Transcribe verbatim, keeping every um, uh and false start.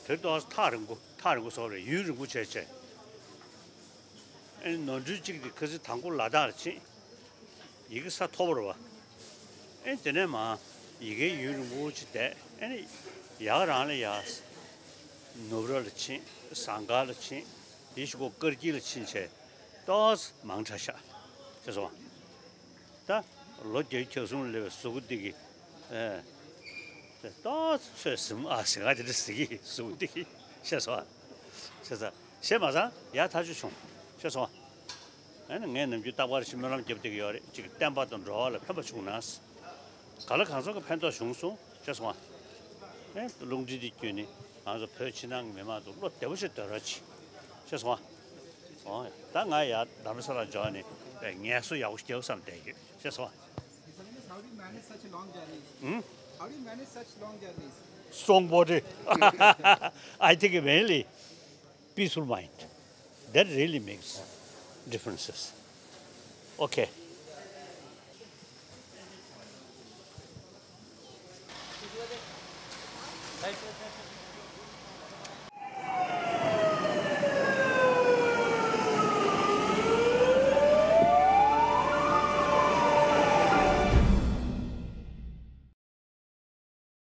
དེར་ཏོག་ཙམ་ཐག་རིང་པོ་ཐག་རིང་པོ་སོགས་རེད། ཡུན་རིང་པོ་བྱས་བྱས། ཨེ་ནི་ནོར་འཁྲུལ་གཅིག་དེ་ཁ་སང་དང་པོ་ལ་དྭགས་ལ་ཕྱིན། ཡི་གེ་ས་མཐོ་པོ་རེད་པ། ཨེ་དེ་ནས་མར་ཡི་གེ་ཡུན་རིང་པོ་ཅིག་བསྡད། ཨེ་ནི་ཡར་རང་ལ་ཡར། ནུབ་ར་ལ་ཕྱིན། ཟངས་དཀར་ལ་ཕྱིན། དེ་བཞིན་ཁོ་དཀར་སྐྱིད་ལ་ཕྱིན་བྱས། ཏོག་ཙམ་མང་དྲགས་ཤག་ཤེས་སོང་ང་། ད་ལོ་བརྒྱད་ཅུ་གྱ་གསུམ་ལ་སླེབས་པའི་གཟུགས་པོ་འདི་གིས། ཨེ། ཏོག་ཙམ་ཚོད་ཟིན་ཨ་ཟིན་ང་དེ་འདྲ་ཟེར་གི་གཟུགས་པོ་འདི་གིས་ཤེས་སོང་ང་། ཤེས་སོང་། ཤེས་མ་སོང་ཡ་ཐག་ཆོད་བྱུང་། ཤེས་སོང་ང་། ཨ་ནི་ངས་ནམ་རྒྱུན་རྟག་པར་ཞིག་སྨོན་ལམ་རྒྱབ་བསྡད་ཀྱི་ཡོད་རེད། ཅིག་བསྟན་པ་དང་འགྲོ་བ་ལ་ཕན་པ་བྱུང་ན། གང་ལ་གང་འཚམ་གྱི་ཕན་ཐོགས་བྱུང་སོང་། ཤེས་སོང་ང་། ཨེ་རླུང་འཕྲིན་འདི་བརྒྱུད་ནས་ང་ཚོ་བོད་ཕྱི་ནང་གི་མི་མང་ཚོ་བློ་བདེ་པོ་ཞིག་སྡོད་རོགས་གྱིས། ཤེས་སོང་ང་། ཨོ་ད་ང་ཡར་རྡ་རམ་ས་ལ་འབྱོར་ནས་ངལ་གསོ་ཡག་པོ་ཞིག་རྒྱག་བསམ་བསྡད་ཡོད། ཤེས་སོང་ང་། How do you manage such a long journey? Hmm? How do you manage such long journeys? Strong body. I think mainly peaceful mind. That really makes differences. Okay.